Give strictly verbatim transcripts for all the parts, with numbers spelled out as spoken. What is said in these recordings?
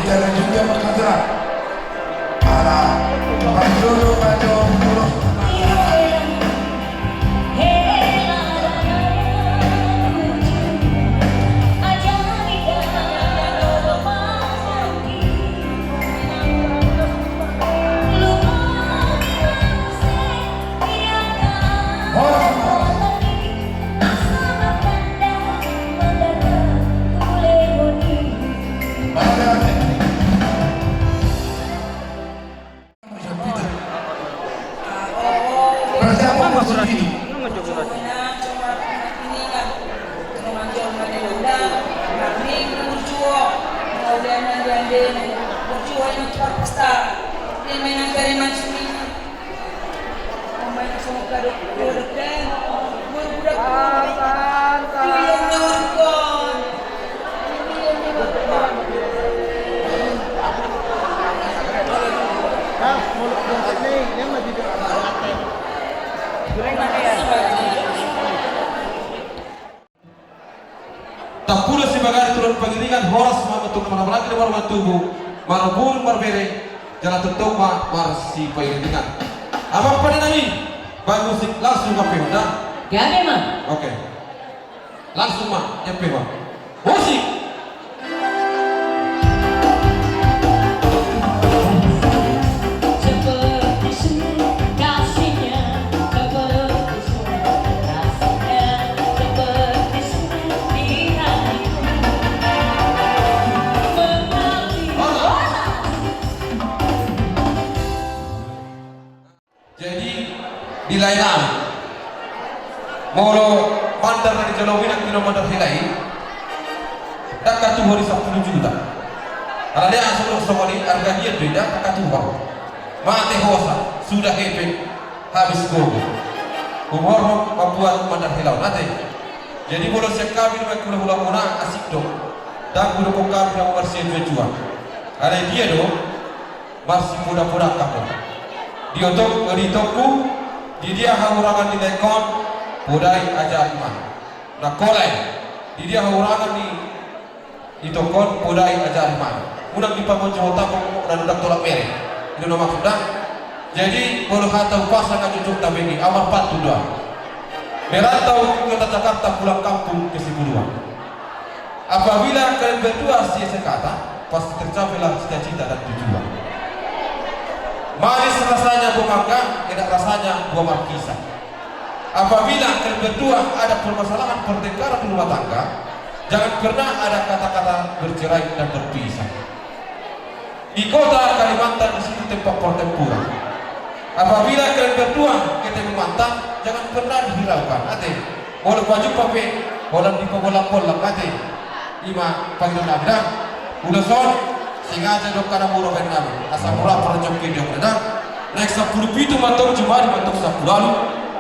Jalan juga menghajar. Ala, maju, maju, maju. Tampuda sibagari tulang Pangiringan, horas ma amang tung na marhaha maranggi, na marhatubu, marumur marbere, jala tongtong ma marsipairingan. Amang pande nami, baen musik langsung ma pe hon da. Gabe ma. Oke. Langsung ma, nyampe ma. Musik. Jadi, di lae nami, molo mandar na dijalo i nangkin mandar hela i, ndang hatuhor i sampulu juta. Alani aha songon i, arga dia do i, ndang hatuhor. Mate hosa, sudah hepeng, habis gogo. Humorhon mambuat mandar hela on, ate. Jadi, molo sian hami nuaeng hulahula muna, asing do. Ndang hudokkon hami na marsijuajuaan. Alai dia do, marsipodapoda hamu. Di otong, di itongku, di dia hahurangan ni laengkon, podai ajari ma. Nangkin lae, di dia hahurangan ni itongkon, podai ajari ma. Unang dipamonjohon hamu na ndang tolap bere. I do na maksudna. Jadi, molo hata umpasa nga jujur tabege, au marpantun do au. Merantau ke kota Jakarta, pulang kampung ke Siburuan. Apabila kalian berdua seisekata, pasti tercapailah cita-cita dan tujuan. Manis rasanya buah mangga, enak rasanya buah markisa. Apabila kalian berdua ada permasalahan pertengkaran di rumah tangga, jangan pernah ada kata-kata bercerai dan berpisah. Di kota Kalimantan, di situ tempat pertempuran. Apabila kalian berdua ketemu mantan, jangan pernah dihiraukan, ate. Molo pajumpang pe, holan dipabolak-bolak, ate. I ma pangido nami da. Ulos on, sengaja do hona mura baen nami. Asa mura parjongki dia da. Naeng sampulu pitu ma antong, jumadi ma antong sampulu ualu.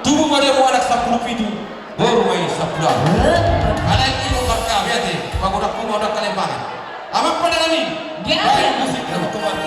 Tubu ma dia muanak sampulu pitu. Boru ma i sampulu ualu. Alai i do marga, ate, pagodangku ma unang kalembangan. Amang pande nami. Gabe. Baen musik, amang pande nami.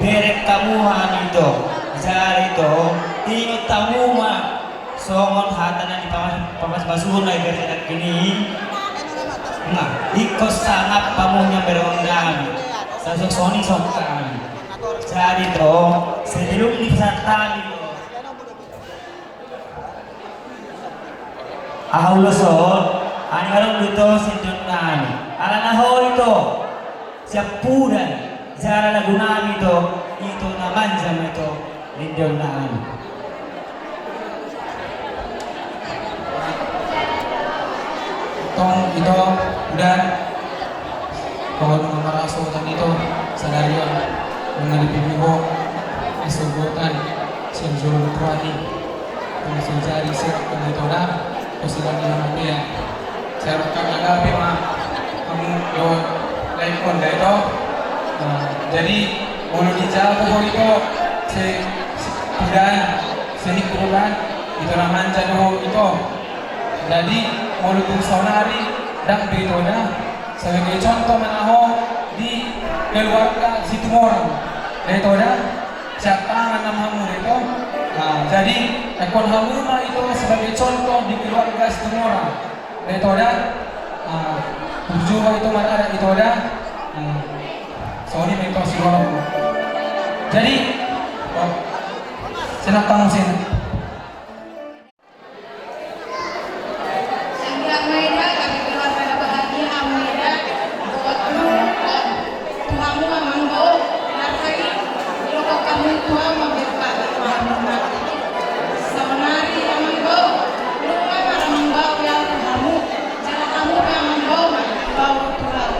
Bereng hamu hami do, jari do, ingot hamu ma songon hata na dipamas-, pamasumasuhon na i bereng nangkin i. Nah, ingkon sangap hamu nian bereng nami. Sasosoni songon nami. Jadi to, sebelum di pesantren ahu ulos on, ani marong do ito sindion nami. Ala na ho ito siampudan jala lagu nami ito, ito na manja ma ito nindion nami. Tong ito udan. Pokokna marasa udan ito sadari on. Mangalipi ho asa ubotan sian jolo ni Tuhan i. Molo so jadi serahkan ito da, posilan di mana dia. Serahkan ada pe ma kamu do laikon da ito. Nah, jadi molo dijago ho ito se, se udan, se hikrulan, ito na manja do ho ito. Jadi molo tung saonari ndang be ito da. Sebagai contoh ma na ho di keluarga Situmorang. Da ito da, sian tangan nama hamu da ito. Nah, jadi ingkon hamu ma ito sebagai contoh di keluarga Situmorang. Da ito da, ah, burju ma ito marada ito da. Ah, songon i ma ito siroha. Jadi, oh, senang kamu sini. Sanggiak ma eda, gabe keluarga na bahagia hamu eda, dohot tu hamu amangboru, marhite i, didok hamu tu hamu, mambereng hata tu hamu ma. Saonari amangboru, nunga maramangboru ahu tu hamu, jala hamu pe amangboru maramangboru tu ahu.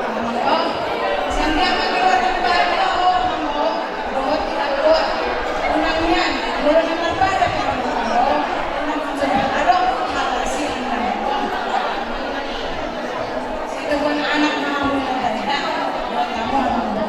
Amangboru, sanggiak ma keluarga na bahagia ho amangboru. Dohot di anggo unang nian, molo na marpadan pe amangboru, unang manjadi adong hata sian amangboru. Sitogon anak ma hamu na tarida, dohot hamu amangboru.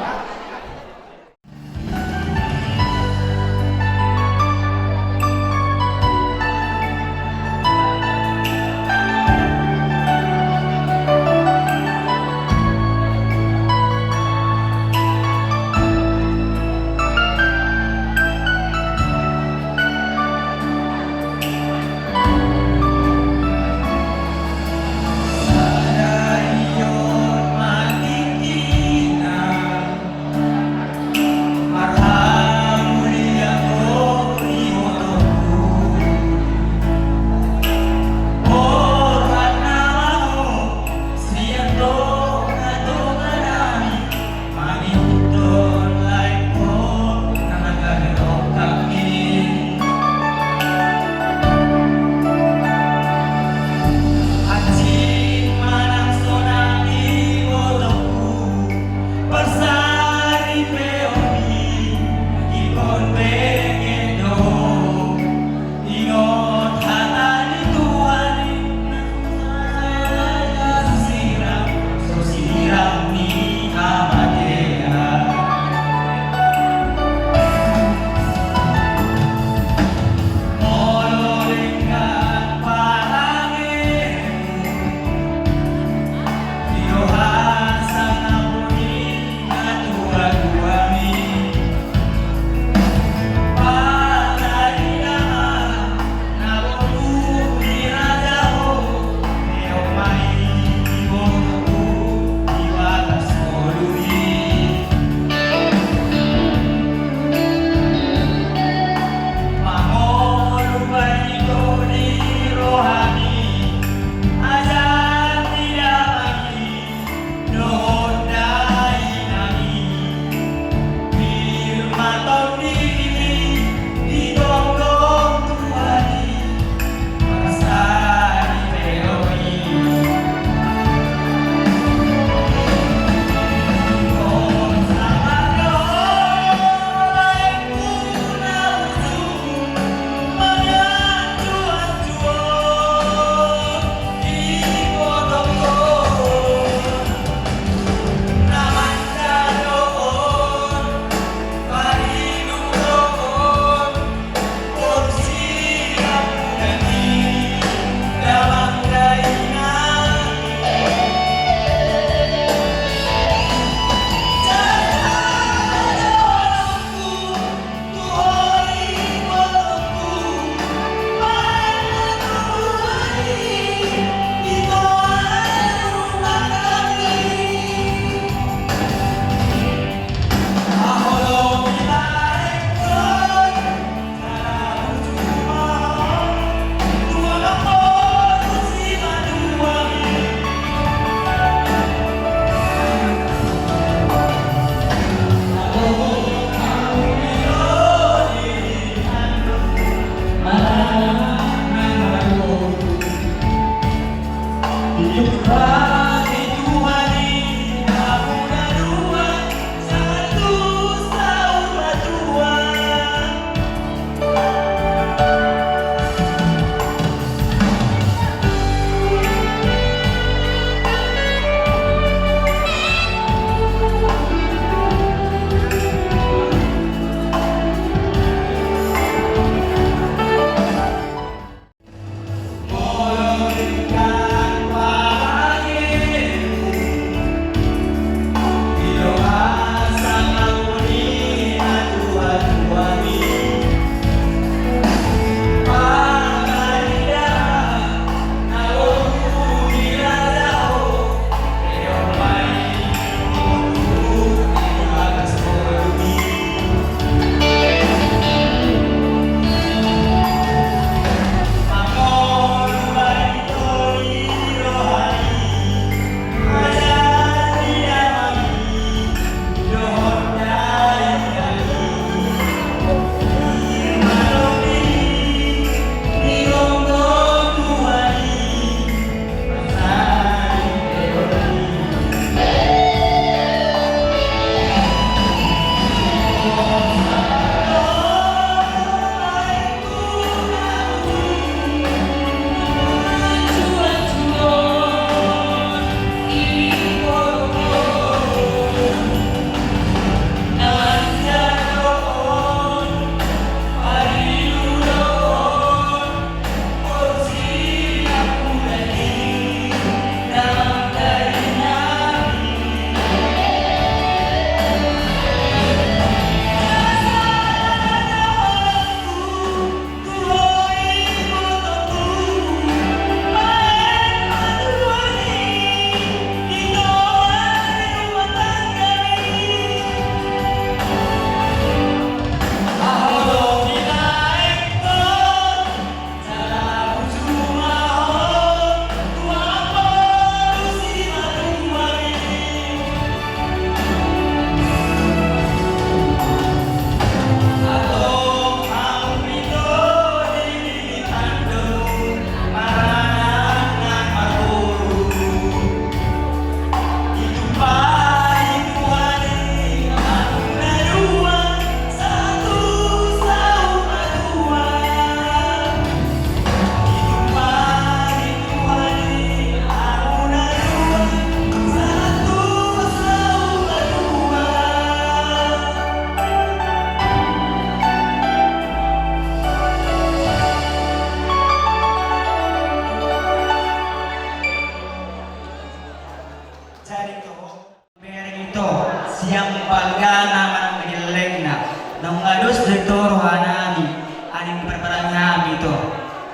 Terus do ito rohanami, aning parparangan hami ito,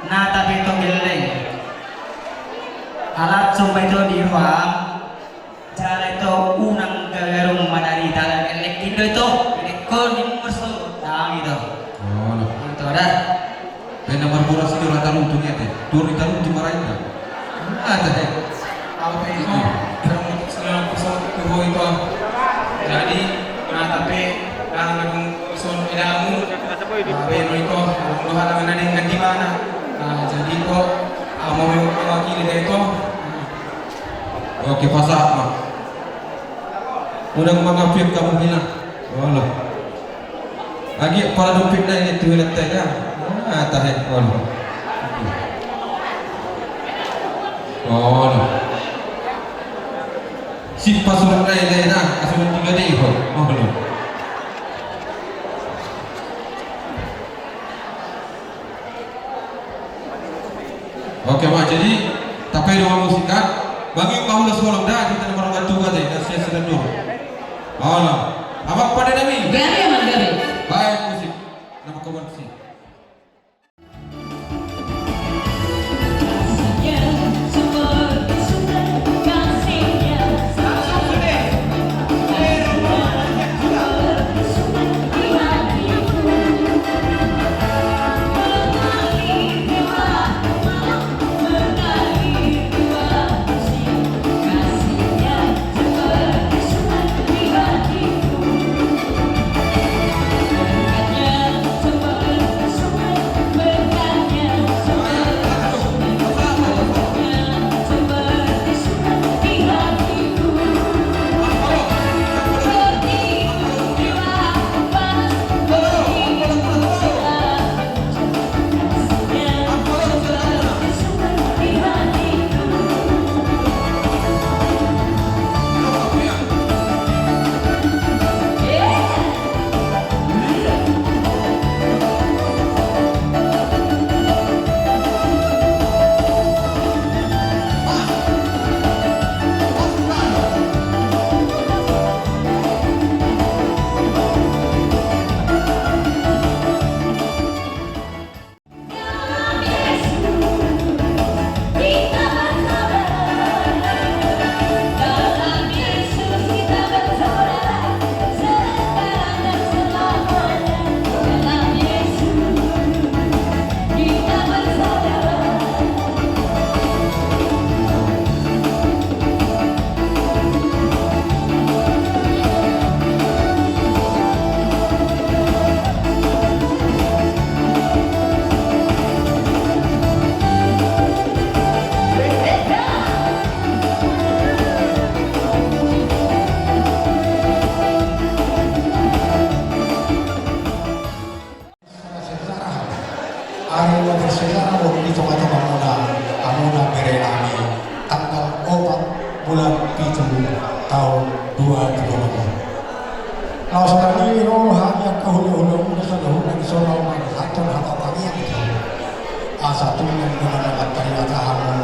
na tape ito gelleng. Alat somba ito di roham, jala ito unang gagarung manari talan gelleng indo ito, gelleng ko di merso, tami ito. Oh, no. Ito dah. Pe na marboras i do ra tarutung i ate. Dori tarutung maraina. Ate. Au pe ito, dang mutuk sila na pison tu ho ito. Jadi, na tape, dang adong pison edamu. Baen ho ito, adong do halangan na denggan di mana. Nah, jadi ito, au ma mewakili da ito. Oke, pasahat ma. Unang mangapiak hamu hina. Olo. Agi pala dompet na i tu hina tai da. Ah, tahe. Olo. Olo. Sip pasurat na i da, asurat tiga D ho. Olo. Oke, ma, jadi tape do ma musik, kan? Bagi ma ulos holong da, hita na marga Tuga te, na sia sedang dulu. Olo. Abang pande nami. Gabe, Amang, gabe. Baen musik. Nama kabar sih? Sejarah. Ari na bersejarah do di tongatongamuna, hamuna bere nami, tanggal opat bulan pitu tahun dua ribu dua puluh. Laos tadi ro hami angka hulahula muna saluhutna di son, laho mangihuthon hata tangiang di son. Asa tung na mangalangka hata hamu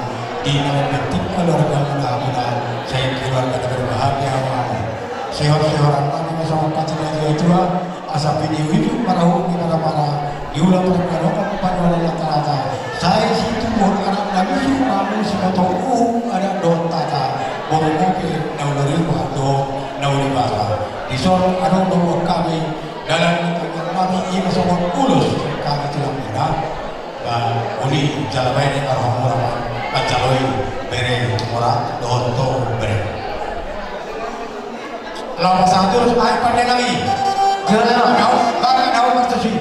di na lambat tingki keluargamuna, hamuna sakeluarga na berbahagia hamu. Sehat-sehat nami ma songon hata ni natuatua. Asa pinaihutihut marahut ni parapara, diula parngalokan pangaloan na tarata. Sai situbuhon anak na bisuhuk, mamung sipotong uhum adat dohot tata, boru bope na uli riba dohot na uli basa. Di son adong do buat hami, dalan ni tangiang nami, i ma songon ulos hami tu hamuna. Ba uli jala baen i ma rohamuna manjaloi bere mora dohot togu bere. Laos sahat terus, ai pande nami. Jala. Daun, bari daun martusi.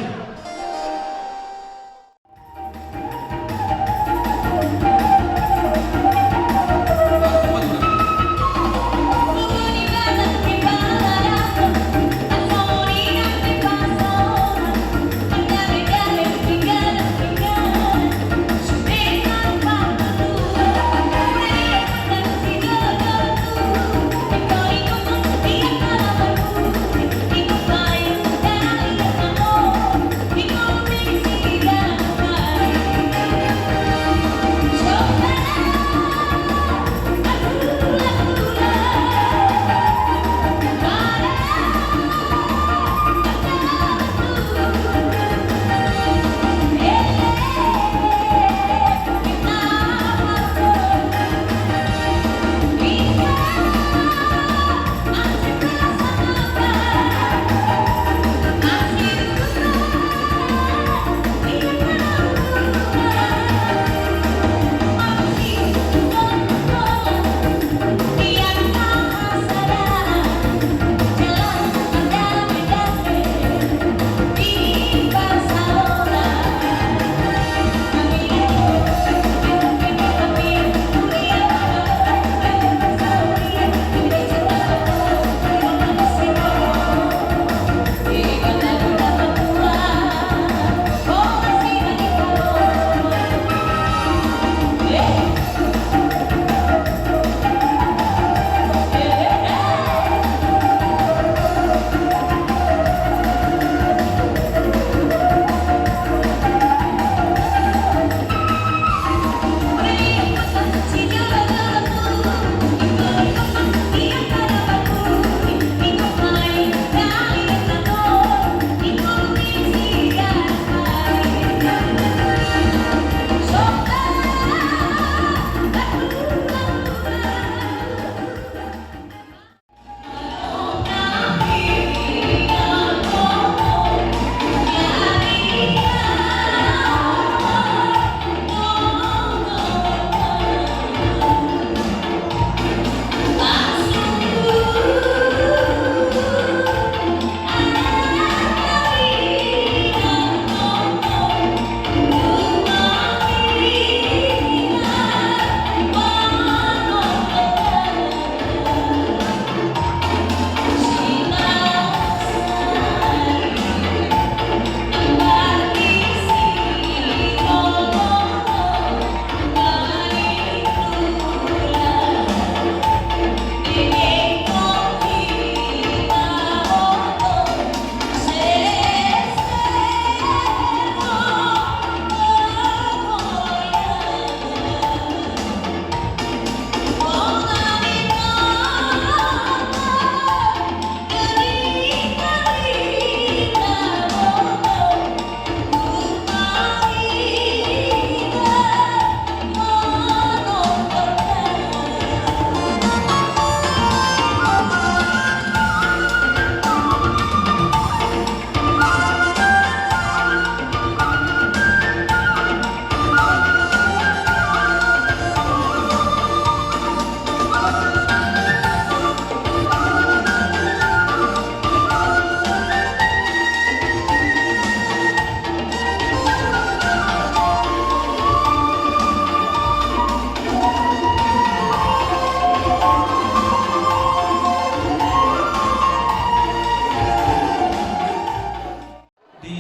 Di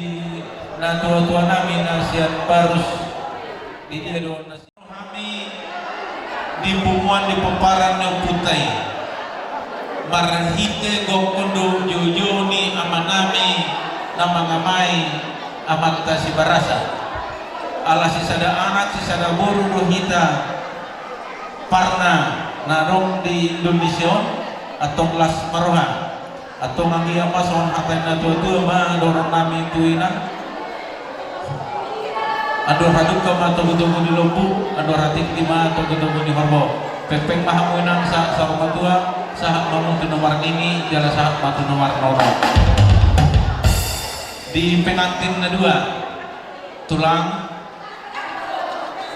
natuatua nami na sian Barus, di dia do na sian hami di punguan di pomparan ni ompunta i. Marhite gokhon do joujou ni amanami na mangamai amanta Sibarasa. Ala sisada anak sisada boru do hita parna na adong di Indonesia on, antong las ma roha. Antong anggiat ma songon hata ni natuatua ma dohonon nami tu inang. Andor hadungka ma togutogu ni lombu, andor hatingki ma togutogu ni horbo. Pengpeng ma hamu inang sahat saur matua, sahat ma hamu tu nomor nini, jala sahat ma tu nomor nono. Di pengantin na dua, tulang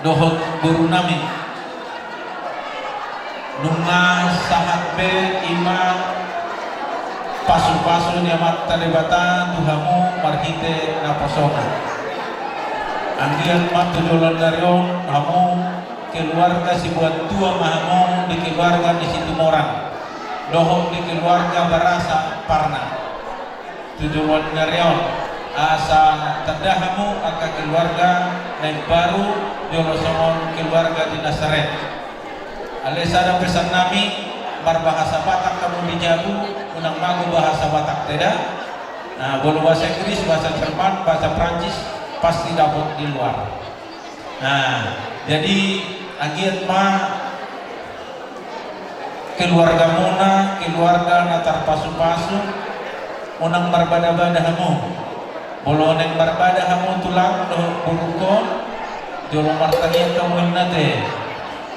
dohot boru nami. Nunga sahat be i ma pasupasu ni Amanta Debata tu hamu marhite naposona. Anggiat ma tu joloan ni ari on hamu keluarga sibuat tua ma hamu di keluarga ni Situmorang dohot di keluarga Barasa parna. Tu joloan ni ari on, asa tanda hamu angka keluarga na imbaru jolo songon keluarga di Nasaret. Alai sada pesan nami, marbahasa Batak hamu di jabu, unang mago bahasa Batak, tidak? Nah, bolo bahasa Inggris, bahasa Jerman, bahasa Prancis, pasti dapat di luar. Nah, jadi anggiat ma keluargamuna keluarga na tarpasupasu, unang marbadabada hamu. Molo naeng marbada hamu tulang dohot borungkon, jolo martangiang hamu inna te.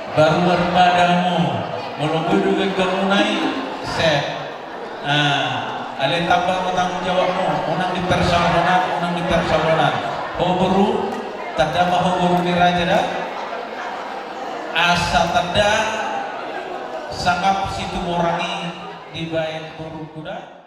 Baru marbada hamu, molo boi do baen hamuna i, set. Nah, alai tamba ma tanggung jawabmu, unang di persoalan, unang di persoalan. Ho boru, tanda ma ho boru ni raja da. Asa tanda sangap Situmorang i dibaen borungku da.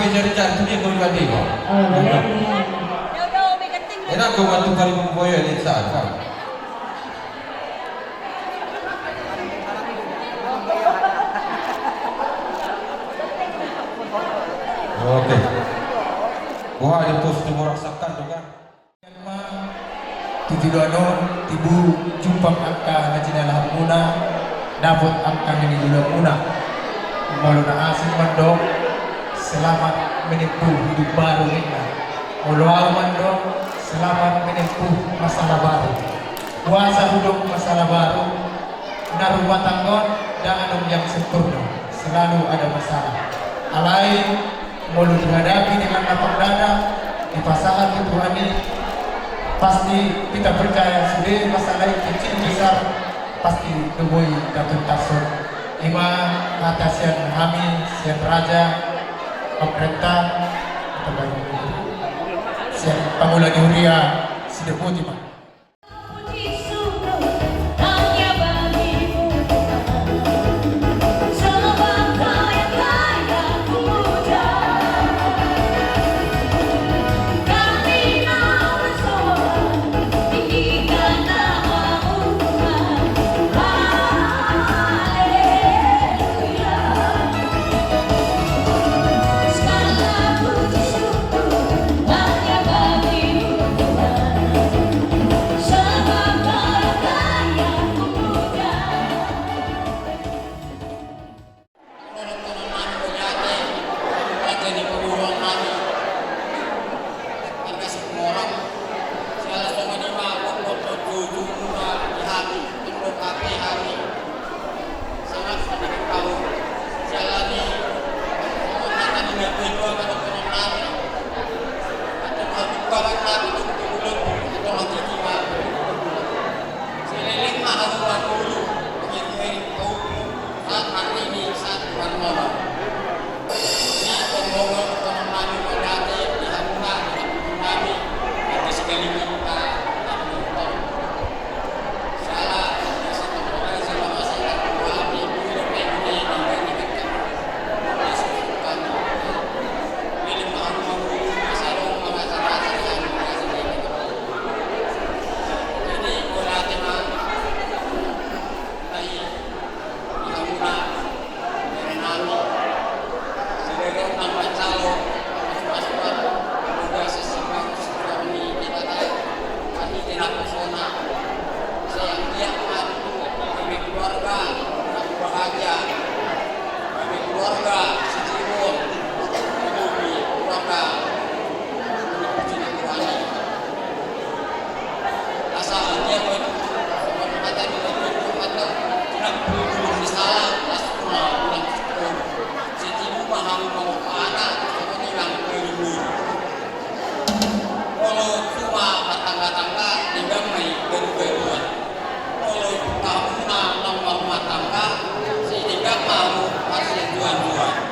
Jari-jari tu dia kau dua dia kau. Enak kau bantu kali memboyo di sana. Oke. Wah, di pos di Morak Sakan tu kan. Tujuan on, tibu jumpang angka na jinalahanmuna, dapot angka na niluluanmuna. Molo na asing mandok, selamat menempuh hidup baru ninna. Molo au mandok, selamat menempuh masalah baru. Boasa hudok masalah baru? Na rumah tangga on ndang adong yang sempurna, selalu ada masalah. Alai molo dihadapi dengan lapang dada, dipasahat tu Tuhan i, pasti hita percaya sude masalah i kecil besar pasti do boi tatuntason. Ima hata sian hami, sian raja, pemerintah, sian pangula ni huria, sidok boti ma.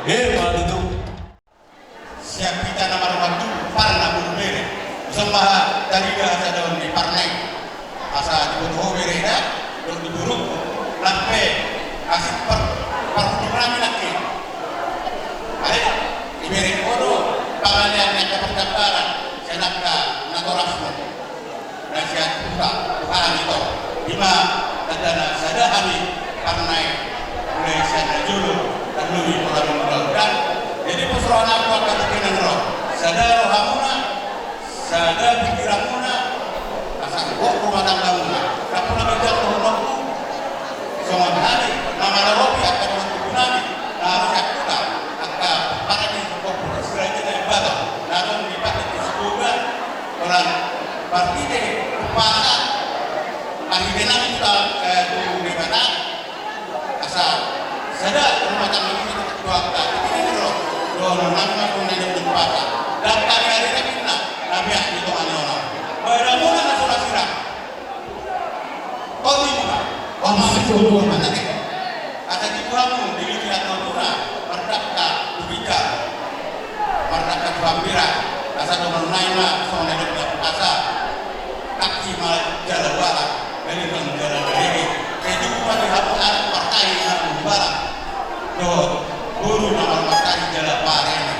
Eh, ma tutu. Sian hita na marumangkon parna boru bere. Dison ma tarida asa daon ni parna i. Asa diboto ho berena dohot di borungku. Lam pe asing par, parhundul nami nangkin. Ai dibereng ho do pangalean ni angka parjambaran sian angka natorasmu. Na sian Tuhan, Tuhan ito. Ima tandana sada hami parna i, mulai sian na jolo, tarlumobi tu hami na muda-muda. Jadi pos roha nami tu angka tingki na ro. Sada rohamuna, sada pikiranmuna, asa gok rumah tanggamuna. Ndang pola beda tu rohamuna. Songon hami na mangadopi angka dongan tubu nami na ro sian huta, angka parani, kompor siraja na imbato na adong di Pande di Sibolga. Holan partide umpasa, marhite nami tu, eh, tu Debata, asa sada rumah tangga i tu angka tingki na ro. Dohonon nami ma songon na nidok ni umpasa. Ndang tariari nami ninna na beak di tonga ni onan. Badanmuna na so ra sirang. Tontimuna, on ma masihuhur ma tadi. Asa tibu hamu dilili atormuna, mardangka tu ginjang, mardangka tu hambirang. Asa dohonon nami ma songon na nidok ni umpasa. Tangki ma jala ualang, balintang jala barere. Sai tubu ma di hamu anak partahi na umbalang dohot boru na marmartahi jala parene.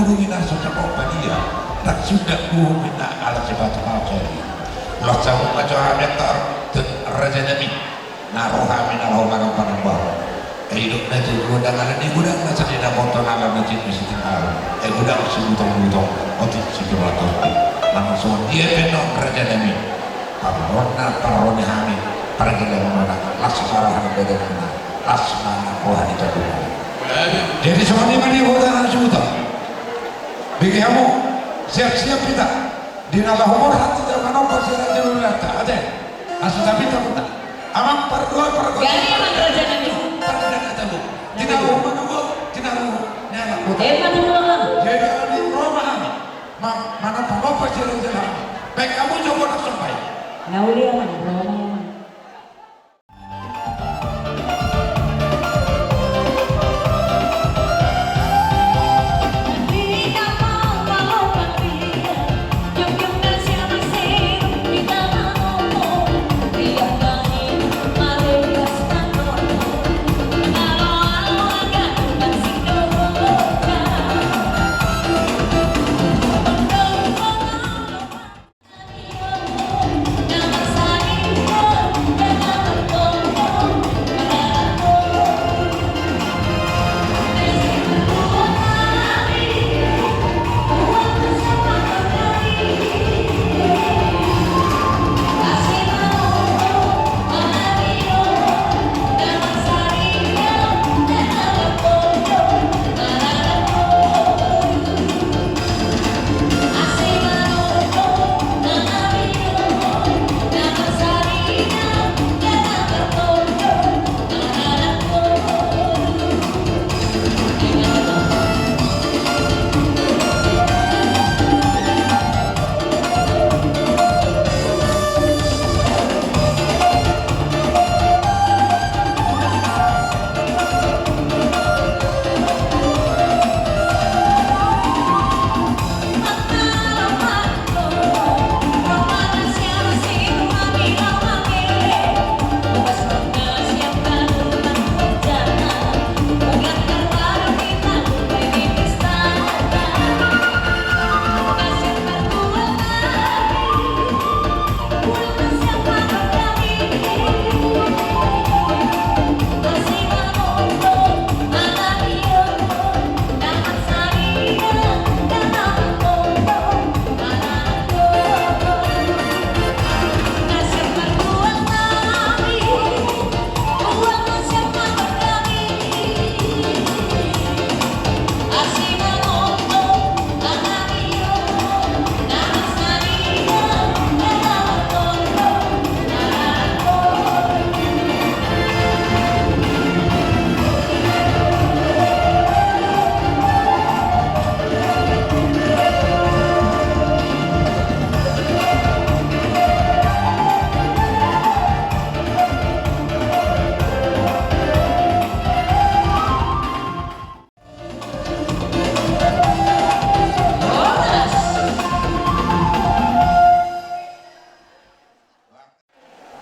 Bumi na so cakop badia, tak sudah bumi na ala sebatu mau jadi. Los sabu ma jo hami antar tu raja nami. Na ro hami na laho manang panambahon. Ai dok na jo godang ala ni godang na sari na boto na ala na cik misi tengah. Ai godang si butong-butong, otik si beraton. Manang songon dia pe non raja nami. Parronna parroni hami, pargila mona, las marahan badanna, las manang roha ni taduna. Jadi songon i ma di huta na suta. Bege hamu, siap-siap hita. Di na laho murhat hita manomba si raja ulata, ate. Asu tapi tak pernah. Amang pardua pargol. Jadi amang raja nami. Pardua na tabu. Tidak mau menunggu, tidak mau nyala. Emang dulu amang. Jadi di rumah amang. Ma-, mana pangompa si raja hami. Baik kamu coba langsung baik. Na uli amang, na uli amang.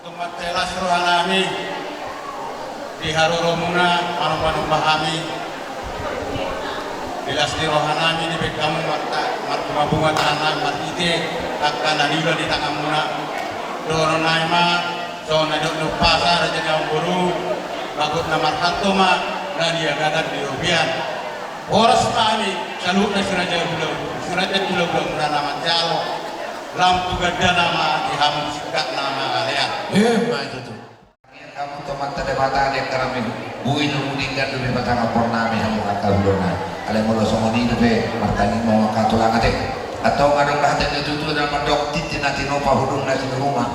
Tung martelas rohanami di haroromuna, manomba-nomba hami. Di las ni rohanami dibaen hamu marta-, marpunga-punga tanganna marhite angka na niula di tanganmuna. Dohononnami ma songon na nidok ni umpasa raja ni amangboru, bagot na marhalto ma na niagadan di robean. Horas ma hami saluhutna si raja hula-, si raja ni hula-hula muna na manjalo. Lam tu gandana ma di hamu singkatna mangalean. Emma tutu. Hamu tu Amanta Debata di angka nami, boi na mudingkan dope patangiangnami hamu angka huluna. Alai molo songon i dope martangiang ma hamu angka tulang ate. Antong adong do hata ni natuatua na mandok, tintin na tinopa hudungna sian ruma.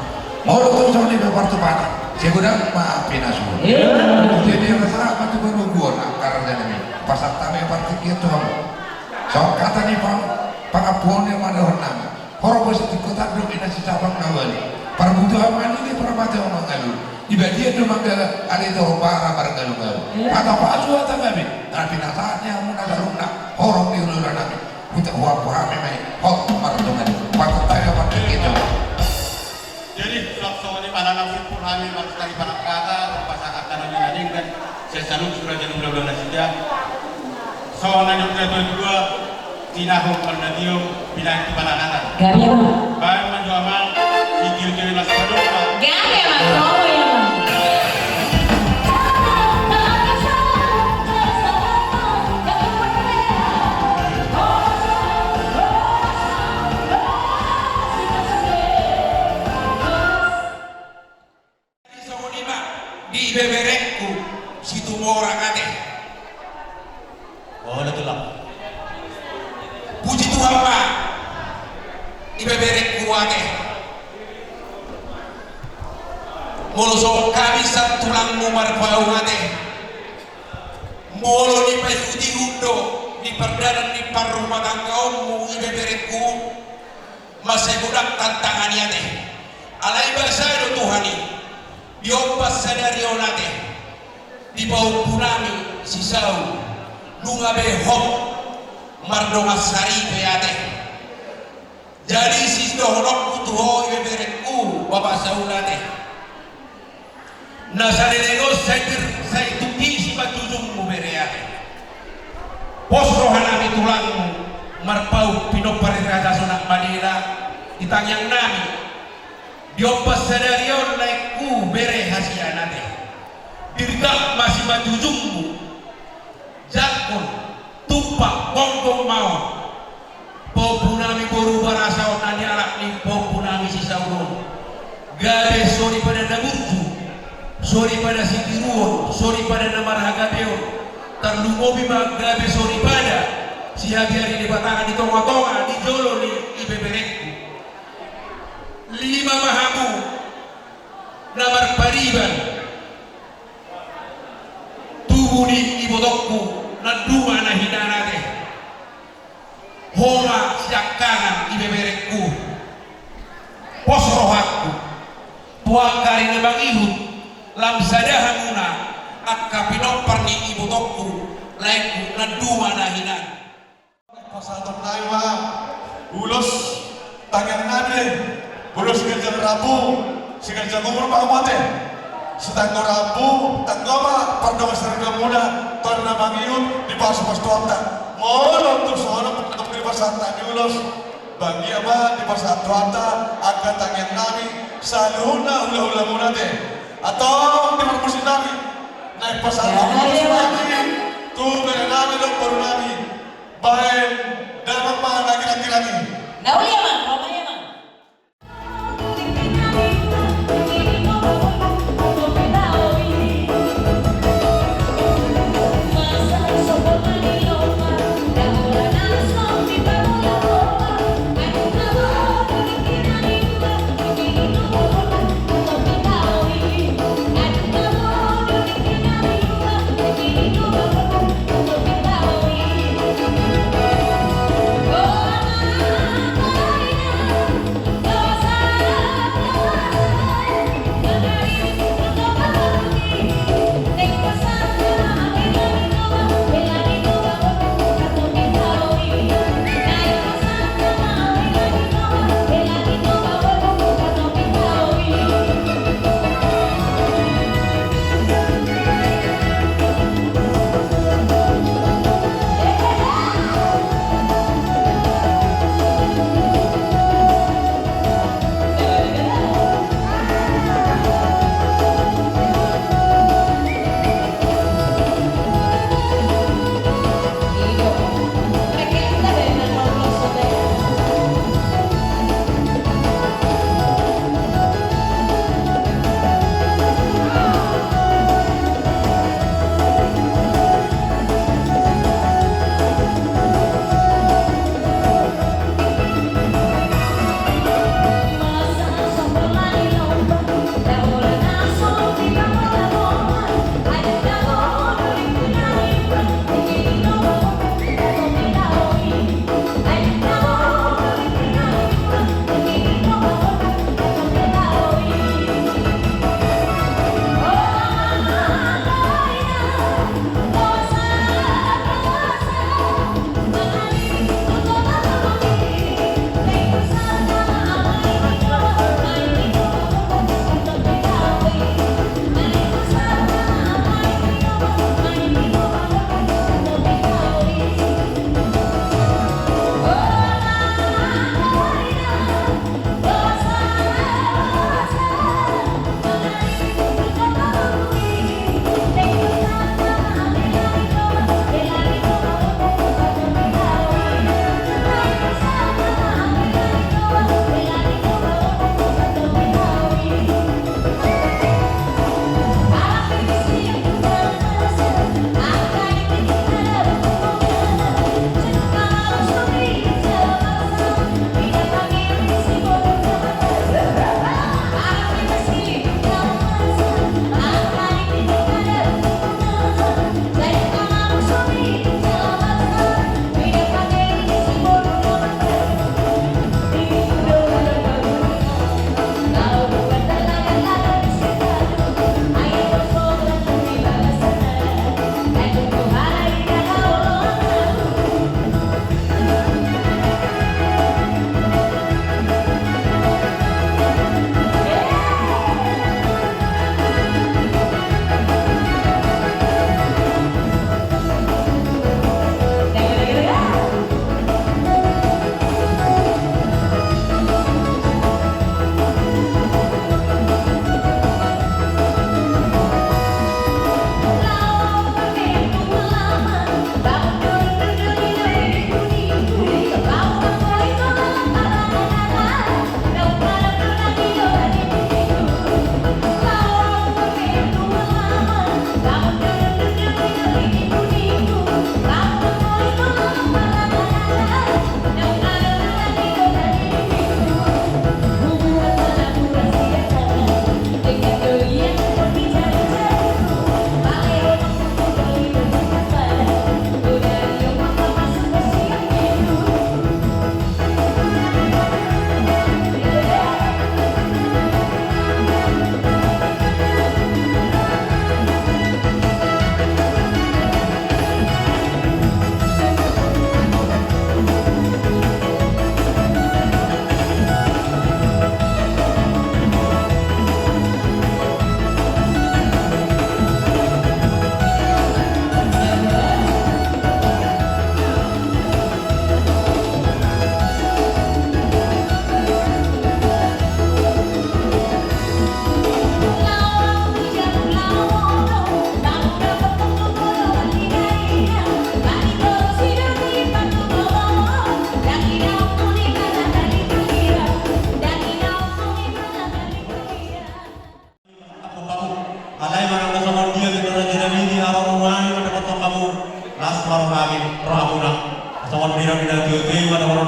Molo tung songon i pe partupana, sai godang ma pinasu. Jadi rasa ma tu baru guon angka raja nami. Pasahat hami partingkian tu hamu. Songon hata ni pang-, pangampuon ni ma dohononnami. Horbo sitingko tandok inna sisabang na ualu. Parbutuhan manini parmata mangalu. Iba dia do manggala ale toho bara margalu-galu. Hata pasu hata gabe. Na pinasahat ni hamu na saluhutna horong ni hulahula nami. Huta huampu hami ma i. Hot martongan. Pasahat hami partingkian. Jadi songon i ma na nang simpul hami martagi panangkatan pasahat hami na denggan. Sai saluhut tu raja ni hulahula nasida. Songon na nidok ni natuatua. Pinahon marnadion, pinahon tu pananatan. Gabe, Amang. Baen ma jo, Amang, sitio-tio na sipadopan. Gabe, Amang. Romo i, Amang. Jadi songon i ma di ibeberengku Situmorang ate. Olo, Tulang. Puji Tuhan ma, ibeberengku ate. Molo songon hami sian tulangmu Marpaung ate, molo dipaihut-ihut do di pardalanan ni parrumatanggaonmu ibeberengku, mansai godang tantangan i ate. Alai basa do Tuhan i, diombas sadari on ate, di pahompunami si Saul, nunga be hot mardongan saripe ate. Jadi sidohononku tu ho ibeberengku, Bapak Saul ate, na saleleng on sai tir-, sai tung i simanjujungmu bere ate. Pos rohanami tulangmu Marpaung pinompar ni Raja Sonak Madela di tangiangnami. Diombas sadari on laengku bere hasian ate. Dirgak ma simanjujungmu. Jangkon, tumpak, gonggong ma on. Pahompunami boru Barasa on na nialap ni pahompunami si Saul on, gabe soripada na burju, soripada sitiruon, soripada na marhagabeon. Tarlumobi ma gabe soripada sihabiari ni batang di tonga-tonga ni jolo ni ibeberengku. Lima ma hamu na marpariban tubu ni ibotongku, na dua na hinan ate. Ho ma siangkangan ibeberengku. Pos rohangku tu angka ari na mangihut, lam sada hamuna angka pinompar ni ibotongku, laengku na dua na hinan. Pasahatonnami ma ulos tangiangnami, ulos siganjang rambu, siganjang umur ma hamu ate. Sitanggo rambu, tanggo ma pardongan saripeonmuna tu ari na mangihut, dipasupasu Tuhanta. Molo tung songon on, tung dipasahatnami ulos, bagia ma dipasahat Tuhanta angka tangiangnami, saluhutna hulahulamuna ate. Antong di parmusiknami, naeng pasahat ulos nami tu berenami dohot borunami. Baen damang ma na girang-girang i. Na uli, Amang, ro ma i, Amang.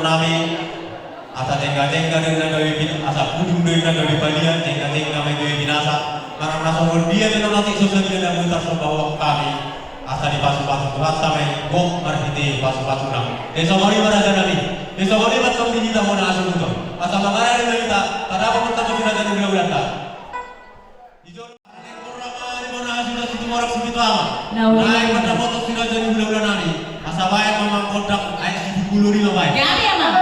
Nami, asa tenggatengga do inna gabe pin-, asa pudung do inna gabe palian, tenggatengga ma i gabe pinasa. Manang na songon dia pe na mate, so sadia na boi tarsomba hami. Asa dipasupasu Tuhanta ma i gok marhite pasupasuna. Disongoni ma raja nami. Disongoni ma tong di hita bona asubuton. Asa mangarade ma hita, tadapot ma tong di raja ni hulahulanta. Ijon. Naeng ma dapotan si raja ni hulahula nami. Asa baen ma mangkondang aek sipulu lima baen. Gabe, Amang.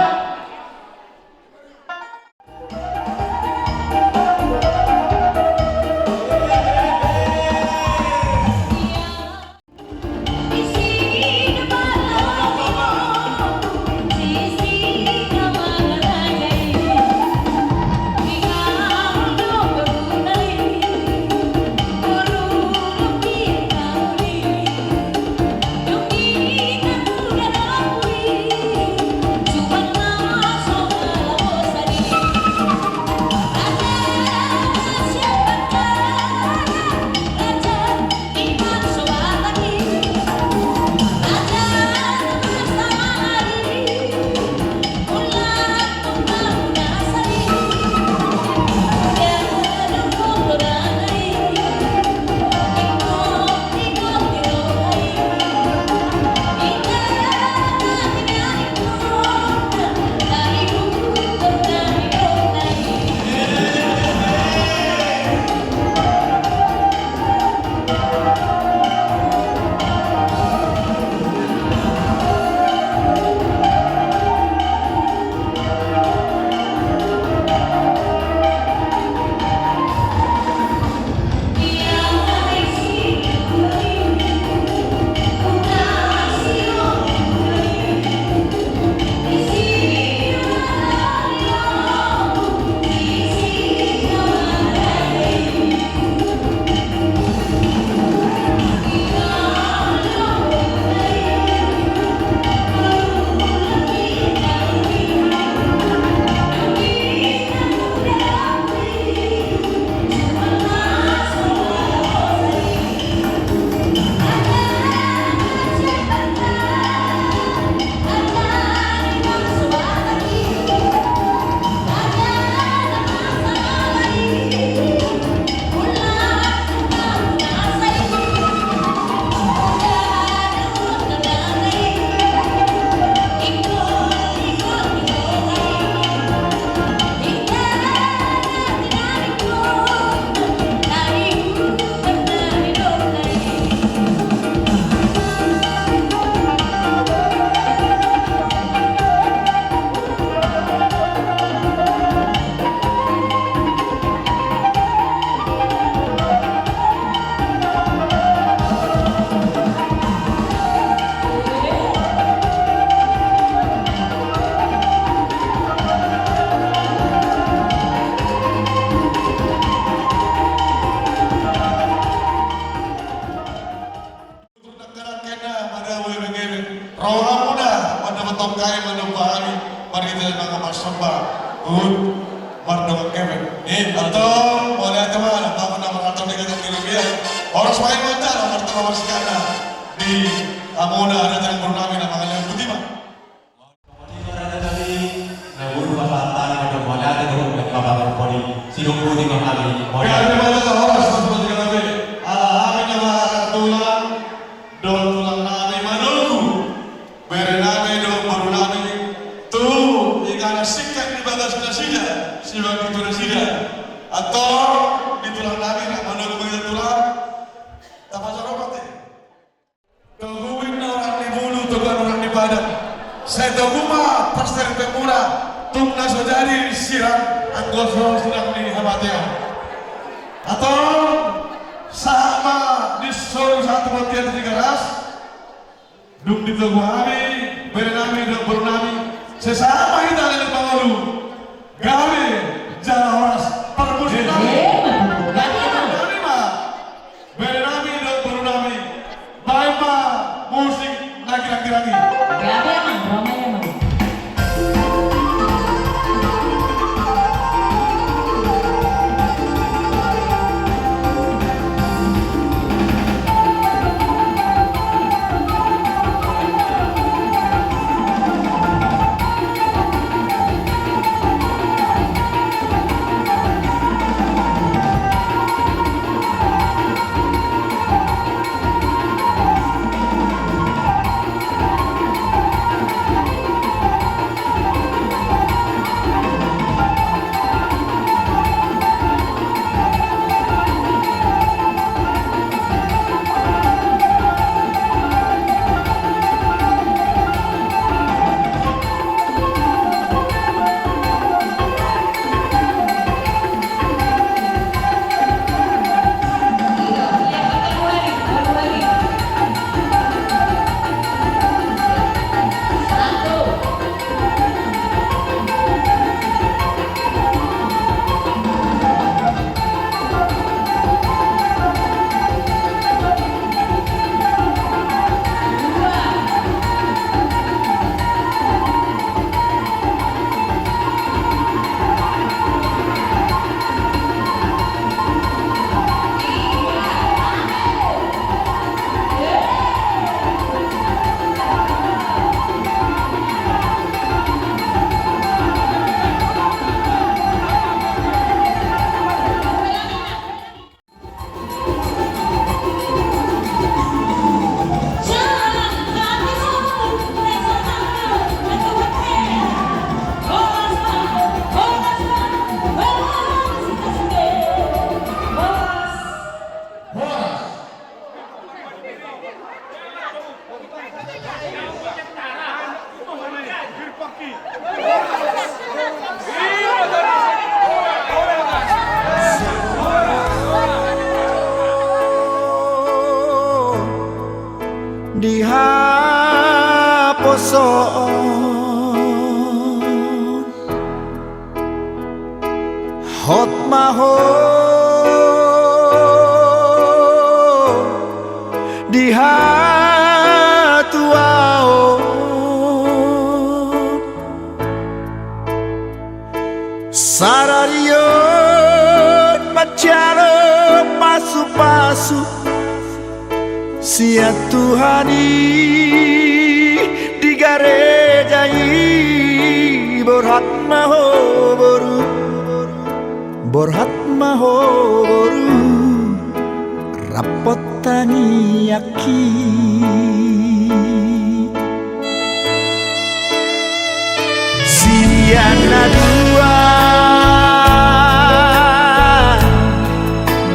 Ro hamuna mandok tongkai, mandok pahami, marhite mangan marsomba, huhut mardongan kepeng. Antong mauliate ma, antong na mangaltong di gatang di rupiah. Horas ma i, manjalo martamba marsikana di hamuna raja ni boru nami na mangalehon, botima. Botima raja nami, na boru pasahat hami mandok mauliate dohot mangkabar poni, sidung botima hami. Gabe ma jala horas ma tu hita gabe. Ala hami na martulang dohot tulang nami manunggu bere nami dohot boru nami tu inganan singkat di bagas nasida, sibagitu nasida. Antong di tulang nami na manunggu, tulang, tapasoro mate. Togu ninna orang ni bulu, togu ninna orang ni padang. Sai togu ma parsaripeonmuna, tung na so jadi sirang anggo so sirang ni hamatean. Antong sahat ma di solu sahat tu bontean di Tigaras. Dung ditogu hami bere nami dohot boru nami, sai sahat ma hita leleng mangolu. Gabe jala horas parmusik nami. Gabe ma. Bere nami dohot boru nami, baen ma musik na girang-girang i. Gabe, Amang, ro ma i, Amang. Di haposoon hot ma ho, di hatuaon sadari on manjalo pasupasu sian Tuhan i di gareja i. Borhat ma ho boru, borhat ma ho boru, rap hot tangiangki. Sian na dua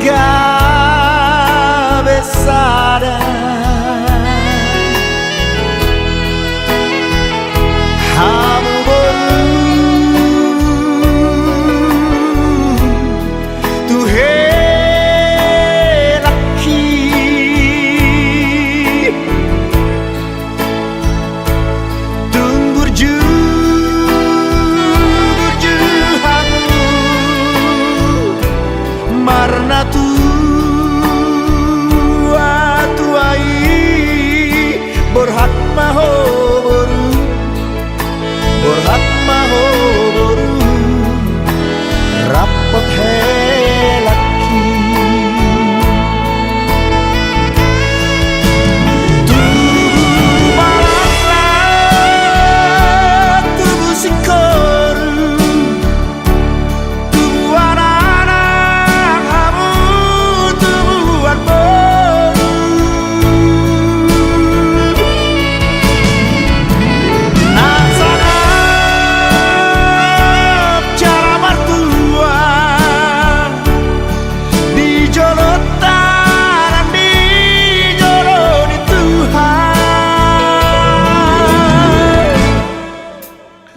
gabe sada. Hamu boru tu helangki. Tung burju, burju hamu marnatua-tua i. Borhat ma ho boru, borhat ma ho boru, rap hot helangki. Tubu ma laklak, tubu singkoru, tubuan anak hamu, tubuan boru. Nang sangap jala martua di jolonta nang di jolo ni Tuhan.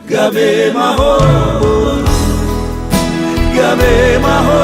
Gabe ma ho boru, gabe ma ho